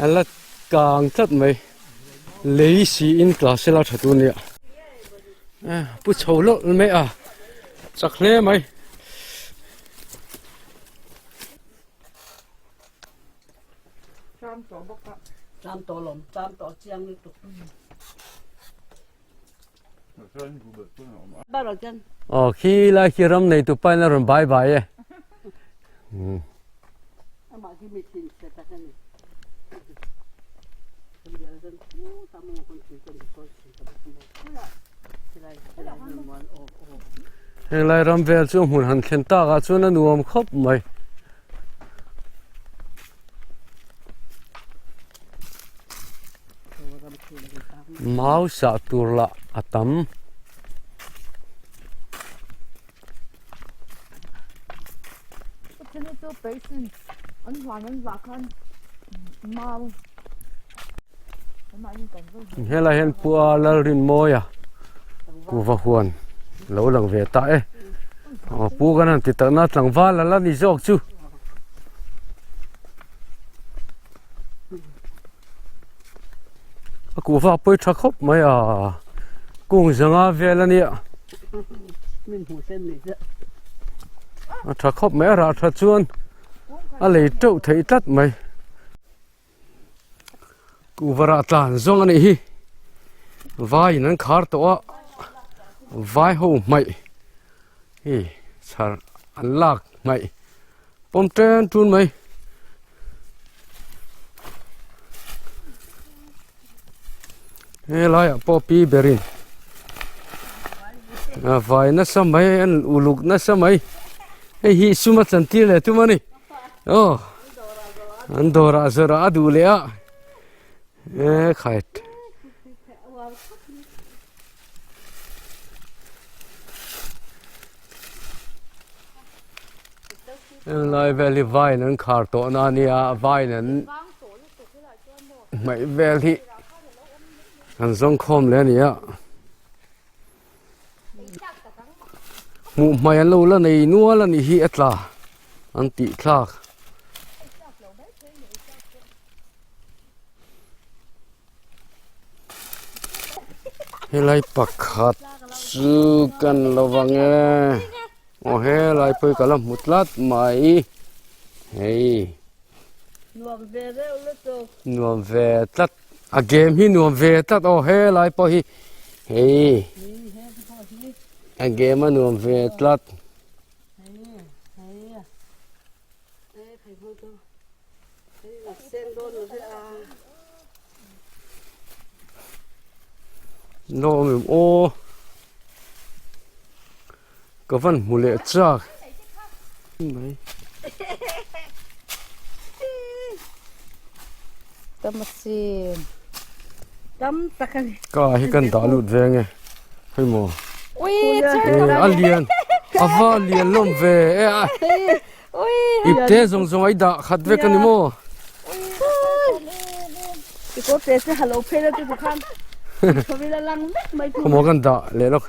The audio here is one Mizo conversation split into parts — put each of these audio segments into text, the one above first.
A la kang tlat mai. Lei siin tla sela tha tur nia. Pu chho lawlh mai a, chak hle mai. Tlam tawh bawk a. Tlam tawh lawm, tlam tawh chiang lutuk. Aw khi lai khi ram nei tu pain a rawn bai bai e. Heng lai ram vel chu hmun han thlen tak ah chuan a nuam khawp mai. Mau sah tur lah a tam. Helai hian Pua Lalrinmawia kuhva huan lo lang ve ta e. Aw pu kan han ti takna tlangval a la ni zawk chu. A kuhva pawi tha khawp mai a kung zanga vel a nia a tha khawp mai a rah tha chuan a lei teuh theih tlat mai kuhva rah tlan zawng a nih hi vaiin an khar tawh a vai ho hmaih hei chhar an lak hmaih. Pawm ṭen ṭun mai. Helaiah pawh pi berin a vai nasa mai an uluk nasa mai hei hi sum a chantir leh tum a ni aw an dawrah zawrah a duh leh a e khai. Heng lai vel hi vine an khar tawh na ania vine an hmaih vel hi an zawng khawm leh a ni a hmuh hmai an lo la nei nual a nih hi a tla an tih thlak. Helai pakhat chu kan lo vang e aw helai pawh hi ka la hmu tlat mai hei Nuam ve reuh lutuk. Nuam ve tlat a game hi nuam ve tlat aw helai pawh hi hei a game a nuam ve tlat. Lawm em aw ka van hmu leh chak mai ka hi kan dah lut ve ange hei maw a lian a va lian lawm ve e a. Ipte zawng zawng ai dah khat vek a ni maw? Khawmaw kan dah leh lawk.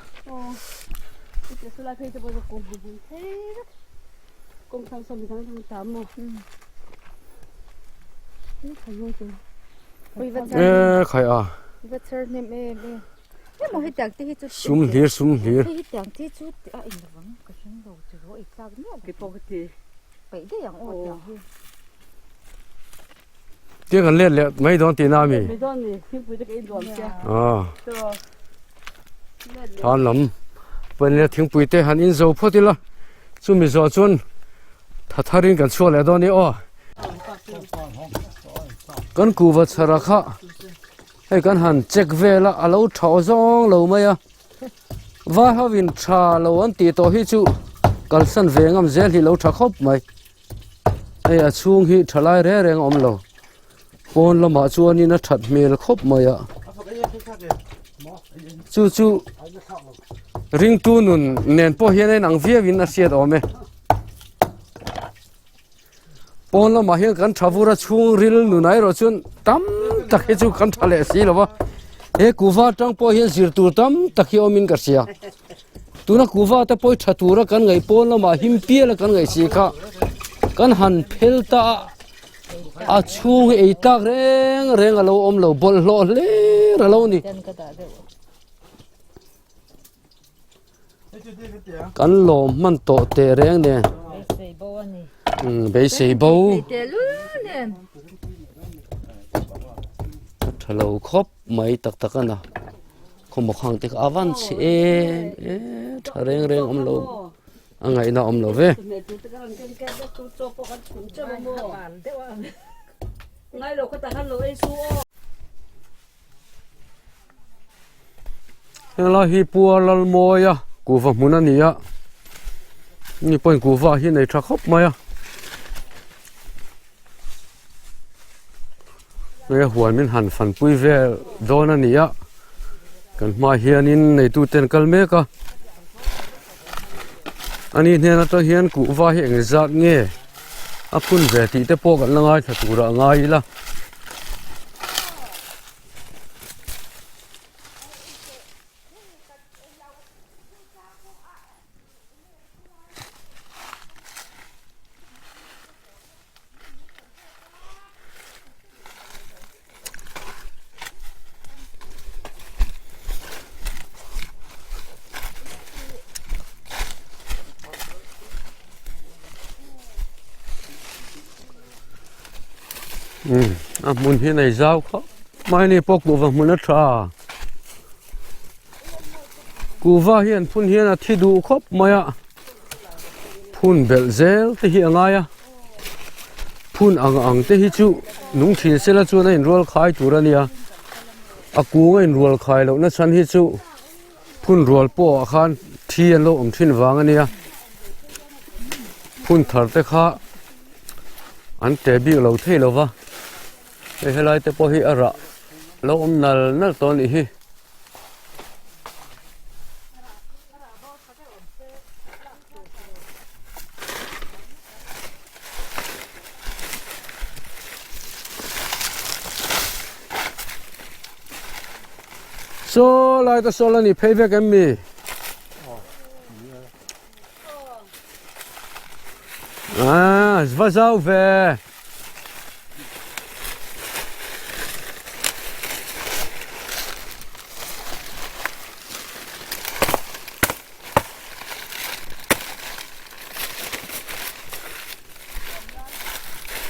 E khai a. Sum hlir sum hlir. Tiang kan let leh mai dawn tihna a mi? Thlan lam pawhin thingpui te han in zo phawt ila chumi zawh chuan tha tharin kan chhuak leh dawn a ni aw. Kan kuhva chhara kha. Hei kan han check vel a, a lo tha aw zawng lo mai a, vai ho in tha lo an tih tawh hi chu kalsan ve ngam zel hi lo tha khawp mai, hei a chhung hi tha lai reng reng a awm lo, pawn lamah chuanin a that hmel khawp mai a, chu chu ringtu nun nen pawh hian a inang viau in a hriat awm e. Pawn lamah hian kan tha vur a chhung ril nun ah erawh chuan tam tak hi chu kan tha leh si lo va he kuhva atang pawh hian zir tur tam tak hi awmin ka hria tuna kuhva te pawh hi tha tura kan ngaih pawn lamah him pial a kan ngaih si kha kan han phel ta a. A chhung hi ei tlak reng reng a lo awm lo bawlhhlawh hlir a lo ni. Kan lawm hman tawh teh reng nen. Beisei bo. A tha lo khawp mai tak tak a na. Khawmaw khang te kha a van chhe em em tha reng reng awm lo a ngaihna awm lo ve. Helai hi Pua Lalmawia kuhva hmun a ni a ni pawhin kuhva hi nei tha khawp mai a hei huan min han fanpui vel dawn a ni a kan hmaah hianin neitute an kal mek a ani hnen atang hian kuhva hi engzat nge a phun ve tih te pawh kan la ngaithla turah a ngai ila. A hmun hi nei zau khawp mai a ni pawh kuhva hmun a tha kuhva hi an phun hian a thi duh khawp mai a phun belh zel te hi a ngai a phun ang ang te hi chu nung thin sela chuan a inrual khai tur a nia a kung a inrual khai loh na chhan hi chu phun rual pawh ah khan thi an lo awm thin vang a nia phun thar te kha an te bik lo thei lo va hei helai te pawh hi a rah lo awm nal nal tawh a nih hi. Saw lai te saw la ni phei vek em mi? Ah, va zau ve.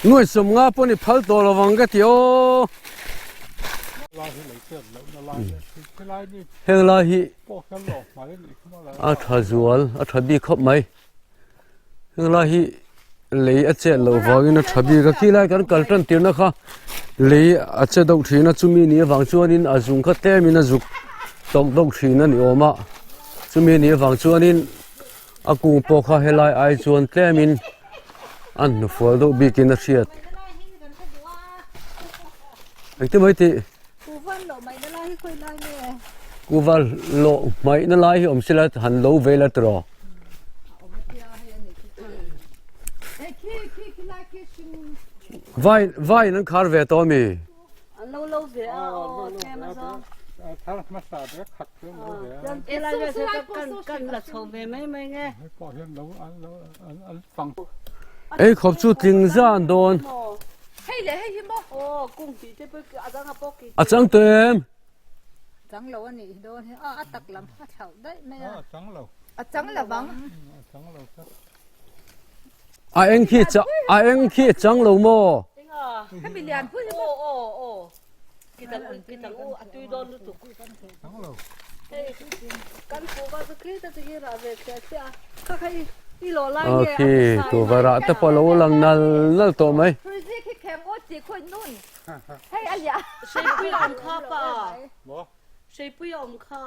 Nuai sawm nga pawh ni phal tawh lovang ka ti aw. Heng lai hi a tha zual a tha bik khawp mai heng lai hi lei a chet loh vangin a tha bik a khi lai kan kal tan tirna kha lei a che deuh thin a chumi ni avang chuanin a zung kha tlemin a zuk tawk deuh thin a ni awm a chumi ni avang chuanin a kung pawh kha helai ai chuan tlemin a hnufual deuh bikin a hriat engtin mai tih. Kuhva lawh hmaihna lai hi awm sela han lo ve la tiraw. Vai vai in an khar ve tawh ami? An lo lo ve a aw tlem a zawng. Thar hmasa te khat chu an lo ve a. Helai vel te kan kan la chho ve mai mai nge. Hei pawh hian lo an lo an fang. Ei khawp chu tling zan dawn. Hei leh hei hi maw? Aw kung tih te pawh a dang a pawh ki. A chang tawh em? Chang lo a nih dawn hi a a tak lam a thlauh daih mai a. A chang lo. A chang lo vang. A chang lo tak. A eng khi cha a eng khi a chang lo maw? Enga. Hemi lian pui hi maw? Aw aw aw. Kitang kitang u a tui dawn lutuk. Chang lo. Hei kan kuhva chu khi te chu hi rah ve thliah thliah a. Kha kha i i lawh lai nge a Khi kuhva rah te pawh lo lang nal nal tawh mai. Hruizi khi kheng aw chi khawi nun. Hei a liah. Hreipui a awm kha pa. Maw? Hreipui a awm kha.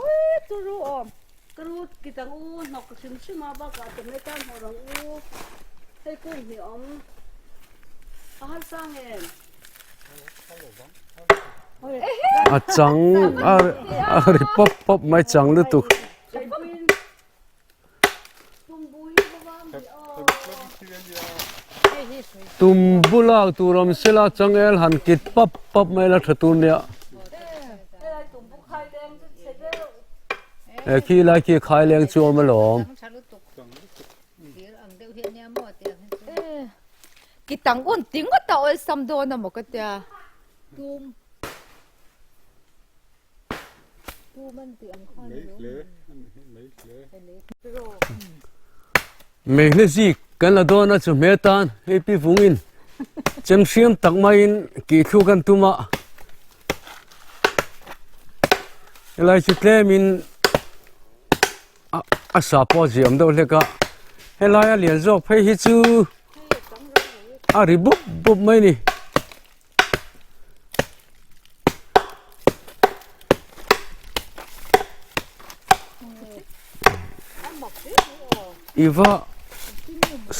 Ui chu ru awm. Ka ru kitang u hnawk ka hrim hrim a bakah tomato hmawr ang u. Hei kung hi awm. A harsa ngem. A chang a a ri pawp pawp mai chang lutuk. Tum bula tur awm sela changel han kit pap pap mai la tha tur nia. E khi lai khi khai leng chu awm alawm. Kitang un ti ngawt a awlsam dawn a maw ka tia. Tum. Tum an tih ang khan Mei hle mei hle. Mei hle zik kan la dawn a chu hme tan hei pi vungin chem hriam tak maiin kih thlu kan tum a helai chu tlemin a sa pawh a ziam deuh hlek a helaia lian zawk phei hi chu a ri bup bup mai a ni. I va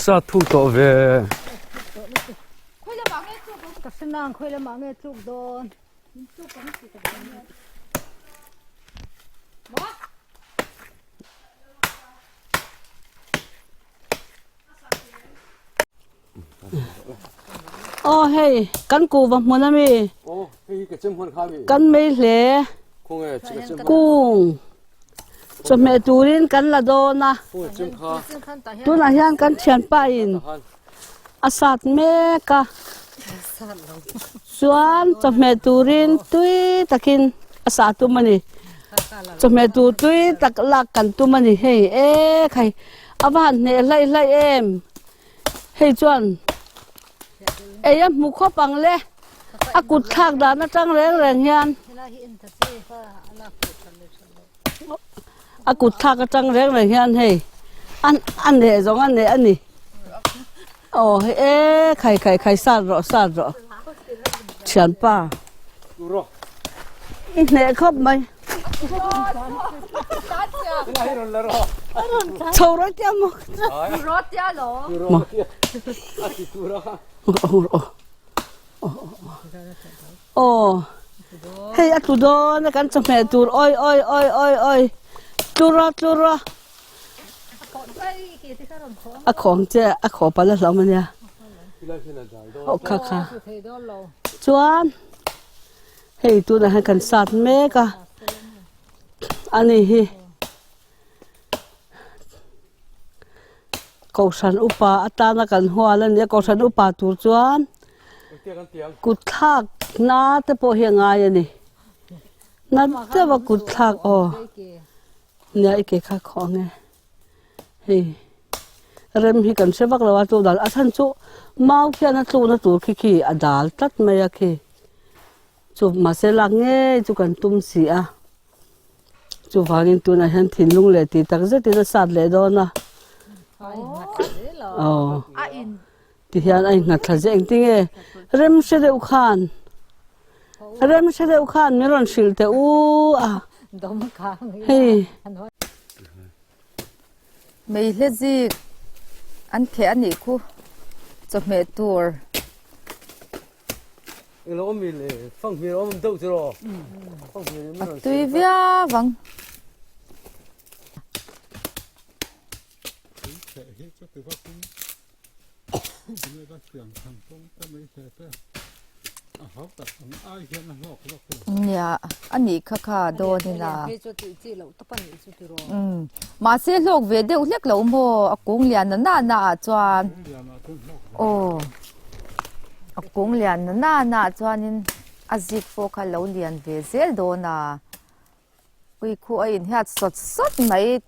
sa thu tawh ve. Ka hrenang khawi lamah nge tluk dawn. Aw hei kan kuhva hmun a mi kan mei hle kung chawhmeh turin kan la dawn a tunah hian kan thianpa in a sat mek a chuan chawhmeh turin tui takin a sah tum a ni chawhmeh tur tui tak lak kan tum a ni hei ek hei a va han hneh hlaih hlaih em hei chuan ei a hmu khawp ang le a kut thlak dan atang reng reng hian A kut thlak atang reng reng hian hei an a neh zawng a neh a ni. Aw hei e khai khai khai sat rawh sat rawh thianpa i hneh khawp mai. Chho rawh tia maw? Maw. Aw hei a tlu dawn a kan chawhmeh tur awi awi awi awi awi tlura tlura a khawng che a khaw palh a hlauh ania aw kha kha chuan hei tunah hian kan sat mek a ani hi. Kohhran upa atana kan hual a ni a, Kohhran upa tur chuan kut thlak na te pawh hi a ngai a ni. Na deuh a kut thlak aw nia i ke kha khawh ang e hei rem hi kan hre vak lo a chu dal a chhan chu mau khian a tlukna tur khi khi a dal tlat mai a khi chu mahse lak ngei chu kan tum si a. Chuvangin tunah hian thinlung leh tih tak zetin a sat leh dawn a. Aw. Tihian a innghat thla zeh engtinge rem hre deuh khan rem hre deuh khan min rawn hrilh teh u a. Hei. Meihle zik an kheh a nih khu chawhmeh tur. A tui viau ang. Nia a nih kha kha dawn ila. Mahse hlawk ve deuh hlek lo maw a kung lian na na na ah chuan. Aw a kung lian na na na ah chuanin a zik pawh kha lo lian ve zel dawn a ui khu a inhiat sawt sawt mai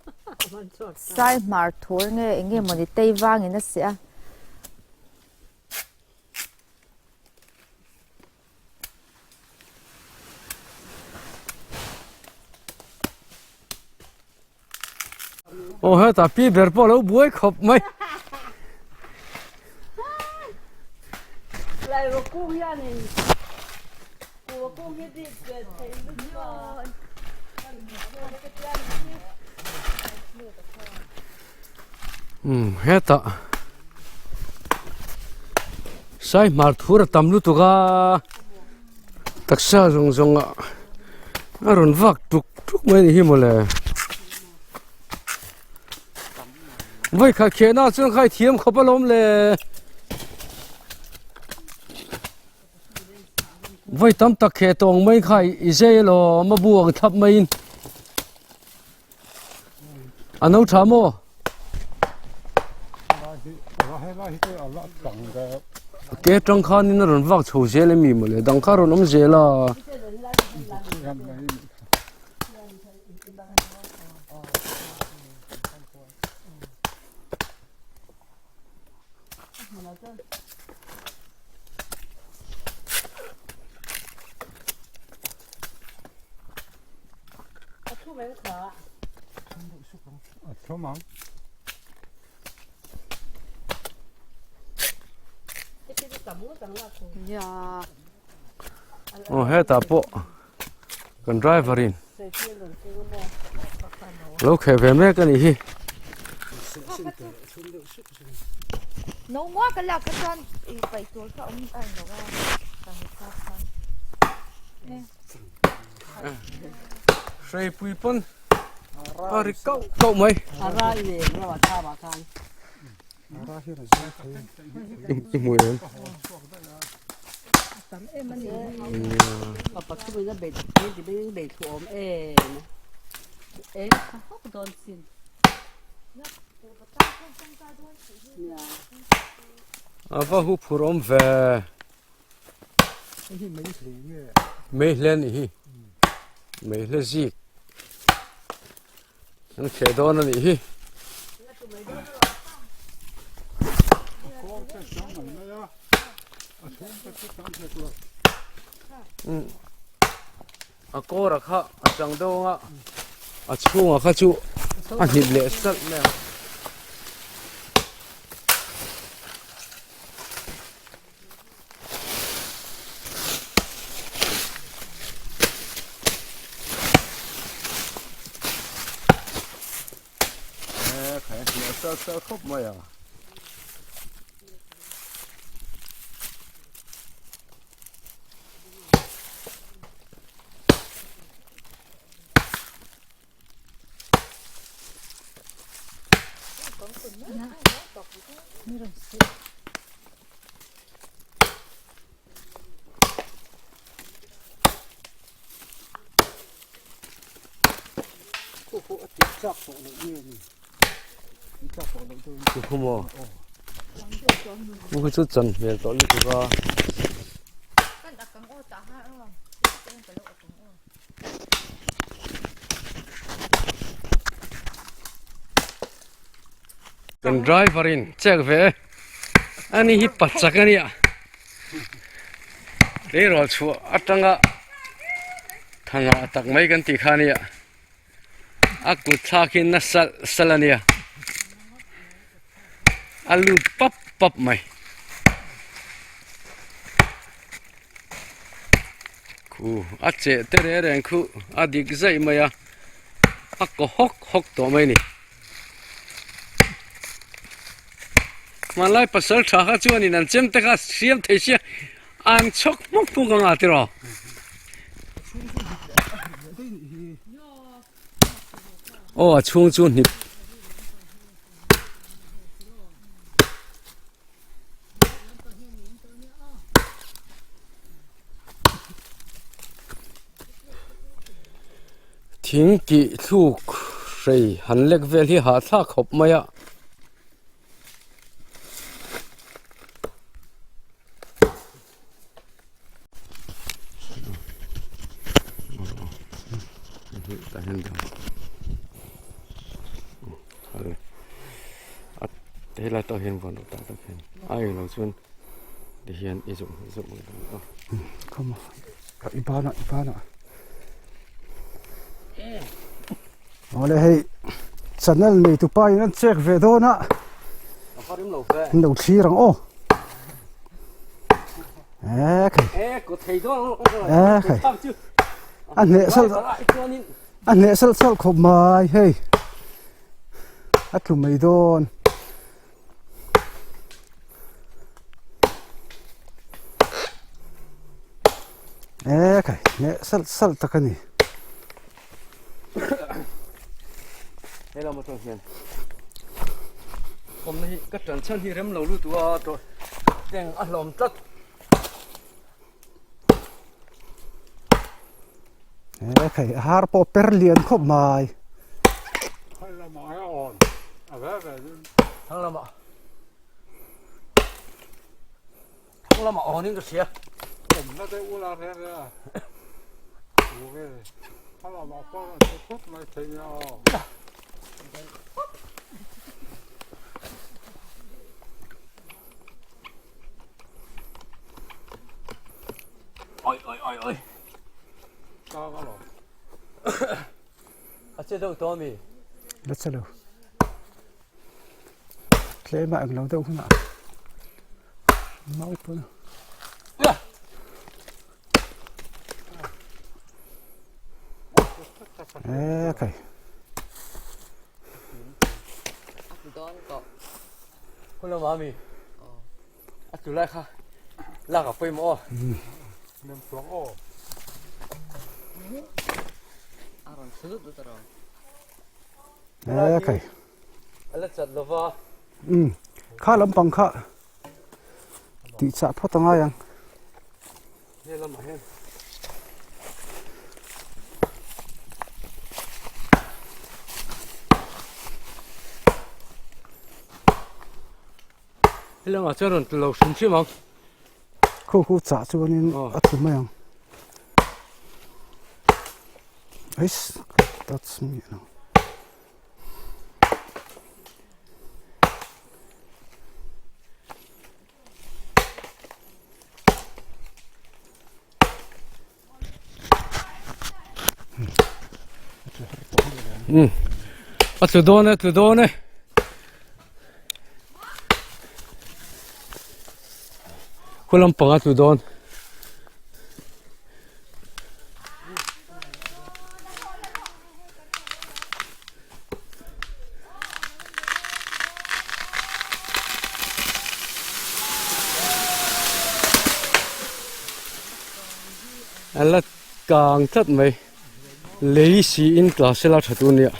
sai hmar thur nge eng nge mawni tei vangin a seh a. Aw hetah pi ber pawh a lo buai khawp mai. Lairawk kung hianin kuhva kung hi dip ve thei lutuk a. Umm hetah sai hmar thur a tam lutuk a taksa zawng zawng ah a rawn vak tuk tuk mai a ni hi mawle vawikhat khiahna ah chuan kha i thiam khawp alawm le vawi tam tak kheh tawng mai kha i zai alawm a bu ang thlap maiin. A no tha maw? Ke tang khanin a rawn vak chho zel emi mawle dang kha a rawn awm zel a. A thum ang. Aw hetah pawh kan driver in lo kheh ve mek a nih hi. No mua ka lak kha chuan ih paih tur kha awm a ni lo a ka hmu chhuak khan. Hreipui pawn a ri kauh kauh mai. A rai nen ro a thlam ah khan. I hmu em? Pa pathum in a bei ti bei in bei thlu awm em. E kha hawk dawn sin. A va hu phur awm ve. Mei hle anih hi. Mei hle zik. An kheh dawn anih hi. A kawr a kha a chang deuh anga a chhungah kha chu a hnip leh salh mai ang. Sal sal khawp mai a. Chu maw chu khi chu chan hmel tawh lutuk a. Kan driver in check ve e ani hi pachak ania tleirawl chhuah atanga thanga tak mai kan tih kha ania a kut thlak hi nasa sal ania a lut pap pap mai. Khu a cheh te reng reng khu a dik zaih mai a a kaw hawk hawk tawh mai a ni. Hmanlai pasal tha kha chuanin an chem te kha siam thei sia an chhawk hmawk hmawk anga tiraw. Aw a chhung chu hnip. Thing tih thluk hrei han lek vel hi hahthlak khawp mai a. Helai tawh hian vawn tak tak hian a englo chuan ti hian i zawh zawh mai dawn a. Come on, i banah i banah. Awle hei channel nei tu pa in an check ve dawn a. An lo thlir ang aw. E khai. E khai. A hneh sal a hneh sal sal khawp mai hei. A tlu mai dawn. E khai hneh sal sal tak a ni. He lam atang hian awmna hi ka tan chhan hi rem lo lutuk a tawh teng a hlawm tlat. He khai har pawh per lian khawp mai. Thang lamah. hnung lamah awn in ka hria. Awmna deuh ula reng reng a. Ur e. A lamah pawh a rawn che khawp mai thei nia aw. Oi oi oi oi. Tang a lawm. A che deuh tawh ami? La che lo. Tlem a eng lo deuh hunah mau pawn e khai. Hun lamah ami? A tlu lai kha lak a pawimawh aw. Nem tuang aw. A rawn thlu dut dut a rawn. E khai. A la chat lova. Um kha lampang kha tih chah phawt a ngai ang. He lamah hian. He lamah chuan rawn tlu lo hrim hrim ang. Khu khu chah chuanin a tlu mai ang. Eiss, that's me now. A tlu dawn e, tlu dawn e. Khu lampang a tlu dawn. A la kang tlat mai lei siin tla sela tha tur nia.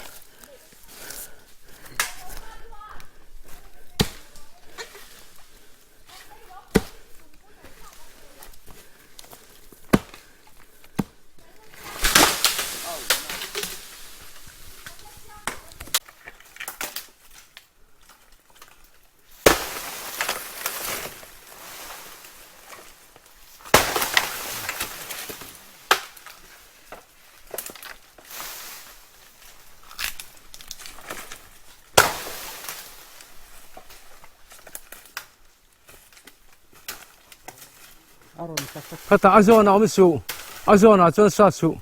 Khatah a zawn a awm suh a zawnah chuan sa suh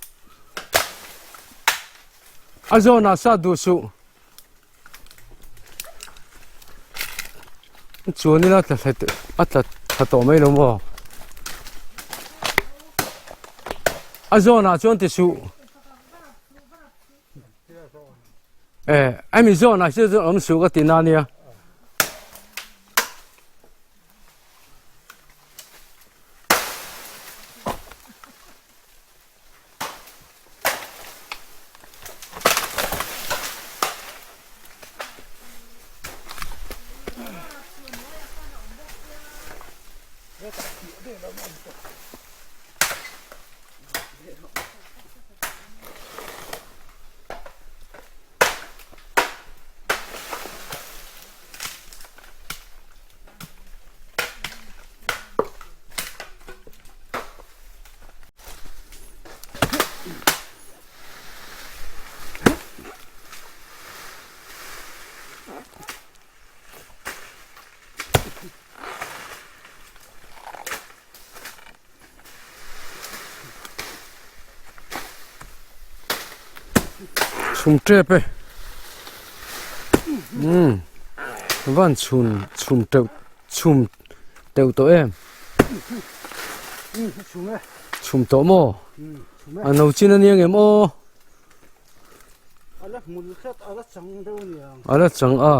a zawnah sa duh suh chuan ila tla thla a tla thla tawh mai lo maw a zawnah chuan ti suh Eh, ami zawnah hian chuan awm suh ka ti na nia. Chhum tep e umm van chhun chhum teuh chhum teuh tawh em chhum tawh maw a no chin a nia ngem aw a la chang a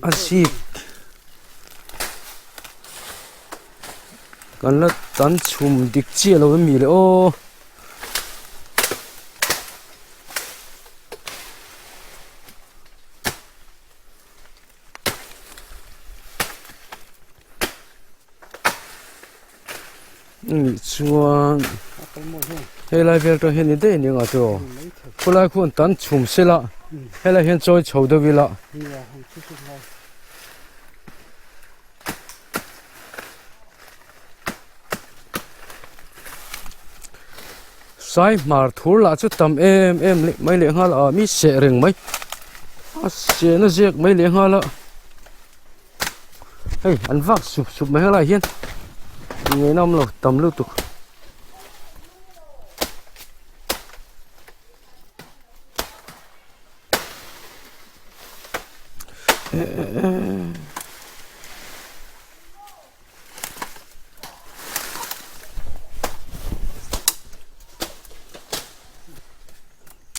a zip kan la tan chhum dik chiah lo em mi le aw. Nih chuan helai vel tawh hian ni daih aniang a chu khulai khuan tan chhum sela helai hian chawi chho deuh ila. Sai hmar thur lah chu tam em em leh mai leh nghal a mi seh reng mai a sehna ziak mai leh nghal a hei an vak sup sup mai helaiah hian ngei na awm lo tam lutuk.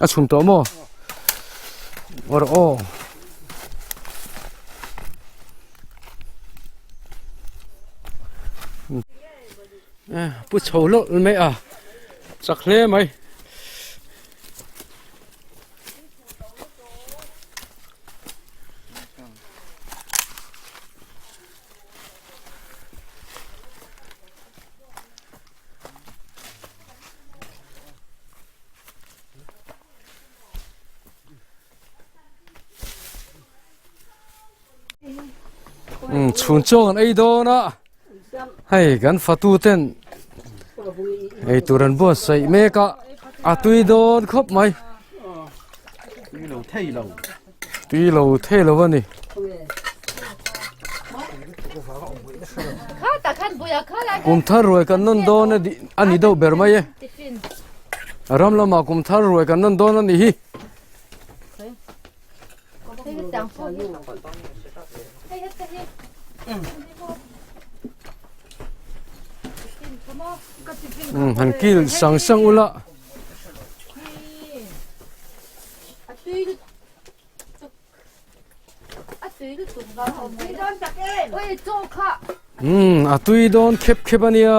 A chhum tawh maw awr aw pu chho lawlh mai a chak hle mai. Chhun chaw kan ei dawn a hei kan fatu ten ei tur an buatsaih mek a a tui dawn khawp mai tui lo thei lo tui lo thei lo a ni kum thar ruai kan nawn dawn a ni deuh ber mai e ram lamah kum thar ruai kan nawn dawn a nih hi. Han kil sang sang ula. Um a tui dawn khep khep a nia.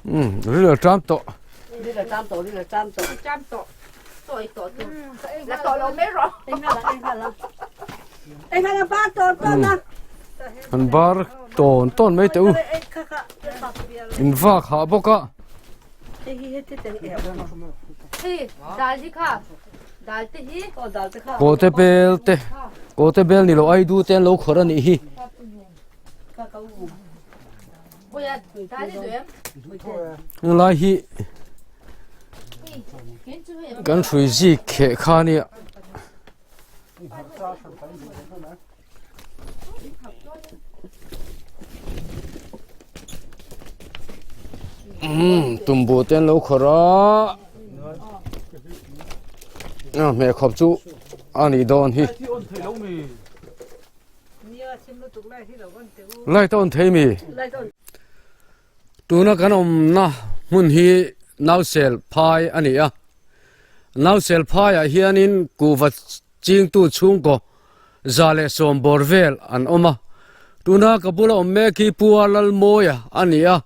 Um ril a ṭam tawh. An bar tawn tawn mai teh u. In vak hah bawk a. Kawte bel te kawte bel ni lo aidu te an lo khawrh a nih hi. Helai hi kan hrui zik kheh kha a nia. Umm tumbu te an lo khawrh a a hmeh khawp chu a nih dawn hi. Light a on thei mi? Tuna kan awmna hmun hi Nausel phai a ni a. Nausel phaiah hianin kuhva chingtu chhungkaw 110 bawr vel an awm a. Tuna ka bula awm mek hi Pu A Lalmawia a ni a.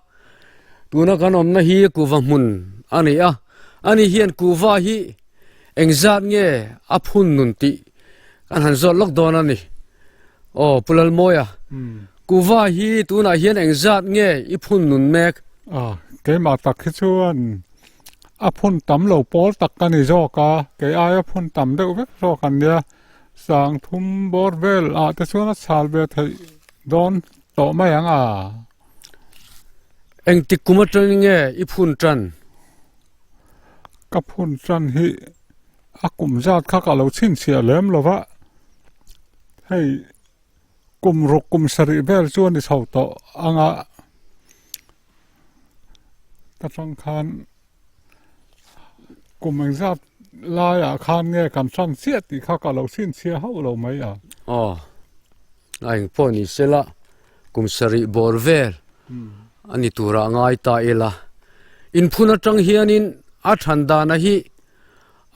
Tuna kan awmna hi kuhva hmun a ni a. Ani hian kuhva hi Engzat nge a phun nun tih kan han zawt lawk dawn a ni. Aw Pu Lalmawia, kuva hi tunah hian engzat nge i phun nun mek? A, keimah tak hi chuan a phun tam lo pawl tak ka ni zawk a, kei aia phun tam deuh vek zawk an nia. Sangthum bawr vel ah te chuan a chhal ve theih dawn tawh mai ang a. Engtik kum atangin nge i phun tan? Ka phun tan hi a kum zat kha ka lo chhinchhiah lem lo va, hei kum ruk kum sarih vel chu a ni chho tawh ang a, ta tang khan kum engzat laiah khan nge kan tan chiah tih kha ka lo chhinchhiah hauh lo mai a. Aw, a engpawh ni sela kum sarih bawr vel a ni turah ngai ta ila. Inphun atang hianin a than dana hi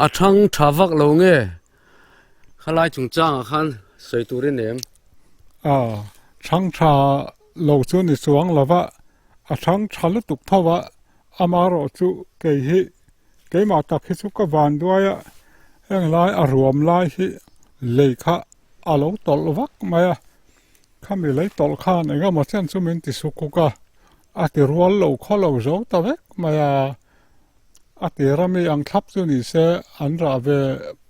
a thang tha vak lo nge khalai chungchangah khan sawi turin em? A thang tha lo chu ni chuang lova, a thang tha lutuk tho a, amaherawh chu kei hi keimah tak hi chu ka van duai a, heng lai a ruam lai hi lei kha a lo tawlh vak mai a. Khami lei tawlh khan eng emaw chen chu min ti suk kuk a, a ti rual lo khaw lo zo ta vek mai a. A tira mi ang thlap chu ni se an rah ve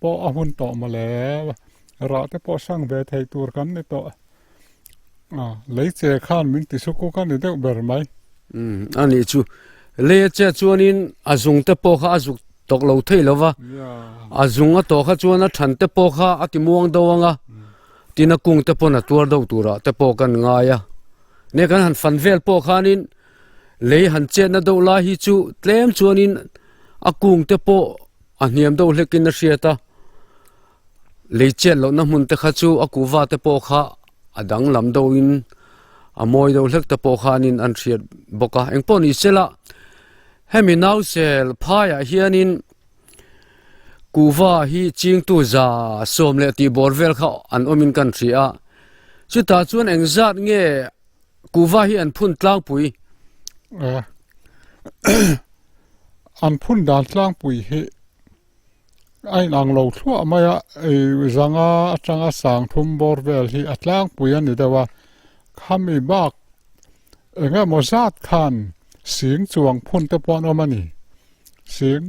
pawh a hun tawh mawle. Rah te pawh sang ve thei tur kan ni tawh. Lei che khan min ti sukuk a ni deuh ber mai. Umm a nih chu. Lei a chet chuanin a zung te pawh kha a zuk tawk lo thei lo va. A zung a tawh kha chuan a than te pawh kha a ti muang deuh ang a. Tin a kung te pawn a tuar deuh turah te pawh kan ngai a. Nia kan han fan vel pawh khanin Lei han chetna deuh lai hi chu tlem chuanin a kung te pawh a hniam deuh hlekin a hriat a, lei chet lohna hmun te kha chu a kuhva te pawh kha a danglam deuhin a mawi deuh hlek te pawh khanin an hriat bawk a, engpawh ni sela hemi nausel phaiah hianin kuhva hi chingtu za sawm leh tih bawr vel kha an awmin kan hria a, chutah chuan engzat nge Kuhva hi an phun tlangpui. An phun dan tlangpui hi a inang lo thluah mai a, zanga atanga sang thum bawr vel hi a tlangpui a ni deuh a, khami bak eng emaw zat khan sing chuang phun te pawh an awm a ni, sing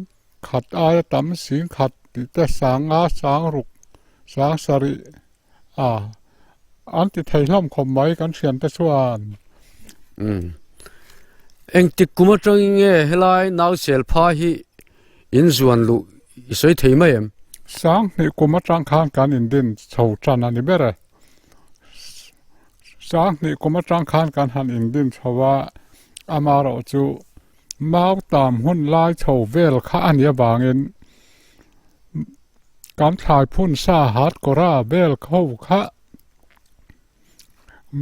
khat aia tam sing khat tih te sanga sang ruk sang sarih A, an ti thei hlawm khawp mai kan thiante chuan. Umm. Engtik kum atangin nge helai nausel pha hi in zuan luh i sawi thei mai em? Sanghnih kum atang khan kan indin chho tan a ni ber e. Sanghnih kum atang khan kan han indin chho a, amaherawh chu mau tam hun lai chho vel kha a nih avangin Kan thlai phun sa hat kawra vel kho kha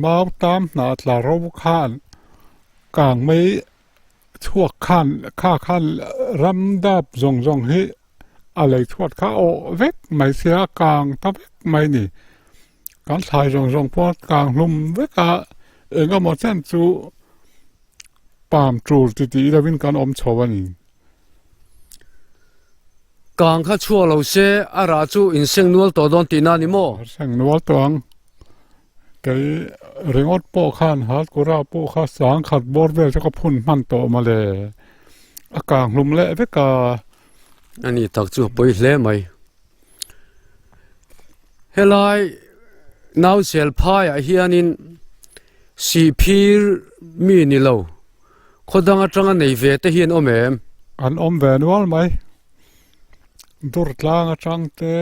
mau tam hnah tla ro khan kang mai chhuak khan kha khan ram dap zawng zawng hi a lei chhuat kha a awh vek mai sia kang ta vek mai ni kan thlai zawng zawng pawh kang hlum vek a eng emaw chen chu palm tul ti tih deuhin kan awm chho a ni. Kang kha chhuak lo se a rah chu in seng nual tawh dawn tihna a ni maw? A seng nual tawh ang. Kei ringawt pawh khan Halkura pawh kha sang khat bawr vel chu ka phun hman tawh mawle. A kang hlum leh vek a. A ni tak chu a pawi hle mai. Helai Nausel phaiah hianin Sihphir mi ni lo. Khaw dang atanga nei ve te hi an awm em? An awm ve nual mai. Dur tlang atang te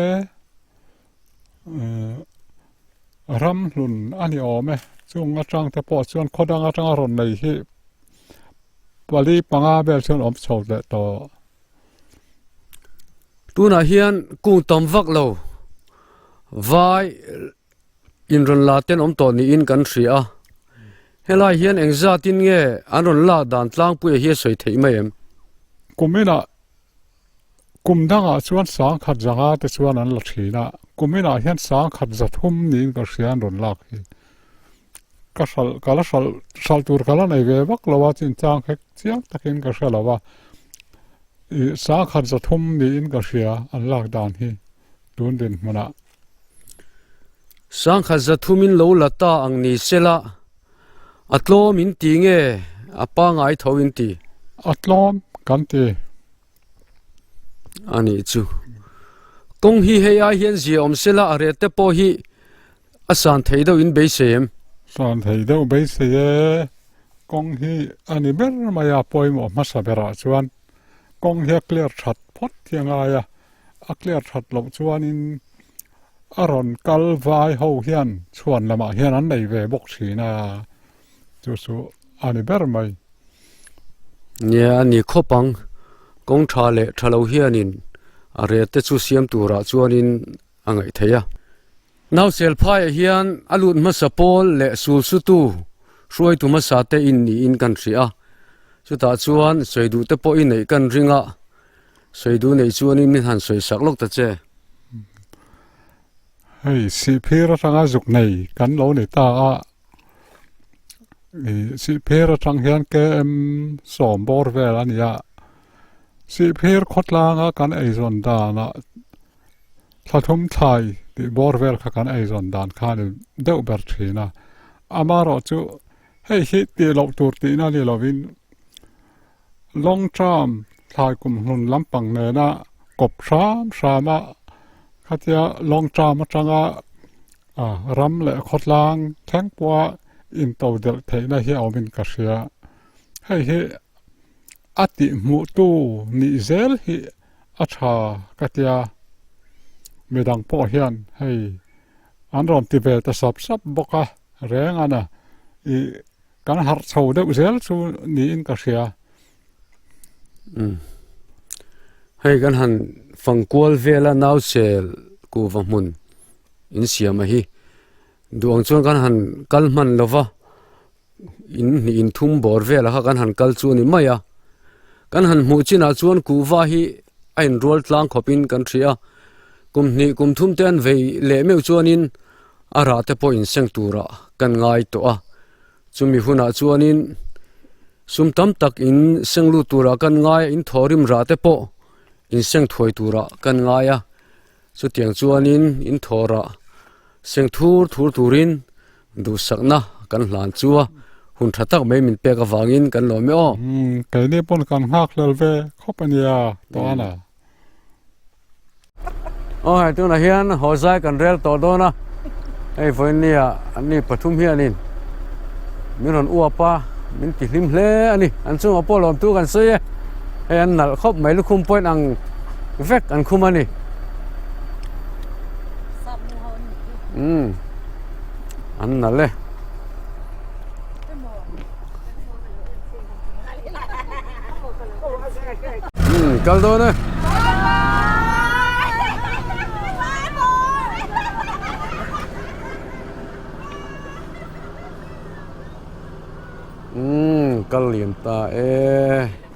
ram hlun a ni awm e. Chung atang te pawh chuan khaw dang atanga rawn nei hi pali panga vel chuan awm chho leh tawh. Tunah hian kung tam vak lo vai In rawn la ten awm tawh niin kan hria a, helai hian eng zatin nge an rawn lak dan tlangpuia hi a sawi theih mai em? Kum inah kum dangah chuan sangkhat zanga te chuan an la thin a, kum inah hian sangkhat za thum niin ka hria an rawn lak hi. Ka hralh ka la hralh hralh tur ka la nei ve vak lo a chinchang hek chiang takin ka hre lo a, ih sangkhat za thum niin ka hria an lak dan hi tun dinhmunah. Sangkhat zathumin lo la ta ang ni sela, a tlawm in ti nge a pangai tho in ti? A tlawm kan ti. A nih chu. Kawng hi hei ai hian zia awm sela a ret te pawh hi a san thei deuh in beisei em? San thei deuh beisei e. Kawng hi a ni ber mai a pawimawh hmasa berah chuan kawng hi a clear that phawt hi a ngai a. A clear that loh chuanin a rawn kal vai ho hian chhuan lamah hian an nei ve bawk thin a, chu chu a ni ber mai. Nia a ni khawp ang, kawng tha leh tha lo hianin a rel te chu siam turah chuanin a ngaih theih a. Nausel phaiah hian a lut hmasa pawl leh sul sutu hruaitu hmasa te in niin kan hria a, chutah chuan sawi duh te pawh i neih kan ring a, sawi duh neih chuanin min han sawi sak lawk ta che. Hei Sihphir atanga zuk nei kan lo ni ta a, ih Sihphir atang hian KM sawm bawr vel a ni a, Sihphir khawtlanga kan eizawn danah Thla thum thlai tih bawr vel kha kan eizawn dan kha a ni deuh ber thin a, amaherawh chu hei hi tih loh tur tihna ni lovin long term. thlai kum hlun lampang nena kawp hram hram a khatia long term atanga ram leh khawtlang thleng pawha intodelh theihna hi a awmin ka hria. Hei hi a tihhmuhtu nih zel hi a tha ka tia midang pawh hian hei an rawn ti ve ta sap sap bawk a reng a na ih kan harh chho deuh zel chu niin ka hria. Umm hei kan han fang kual vel a nausel kuhva hmun in siam a hi duh ang chuan kan han kal hman lo va. In hnih in thum bawr velah kha kan han kal chu a ni mai a kan han hmuh chinah chuan kuhva hi a inrual tlang khawpin kan hria a kum hnih kum thum te an vei leh meuh chuanin a rah te pawh inseng turah kan ngai tawh a chumi hunah chuanin sum tam tak in seng lut turah kan ngai a in thawhrim rah te pawh inseng thuai turah kan ngai a. Chutiang chuanin in thawrah seng thur thur turin duhsakna kan hlan chu a, hun tha tak mai min pek avangin kan lawm e aw. Umm, keini pawn kan nghak hlel ve khawp a nia, Tawna. Aw hei tunah hian haw zai kan rel tawh dawn a, hei vawinia an ni pathum hianin min rawn uap a, min ti hlim hle a ni, an chungah pawh lawmtu kan sawi e, hei an nalh khawp mai lukhum point ang vek an khum a ni. Umm an nalh e. Umm kal dawn e. Umm kal liam ta e.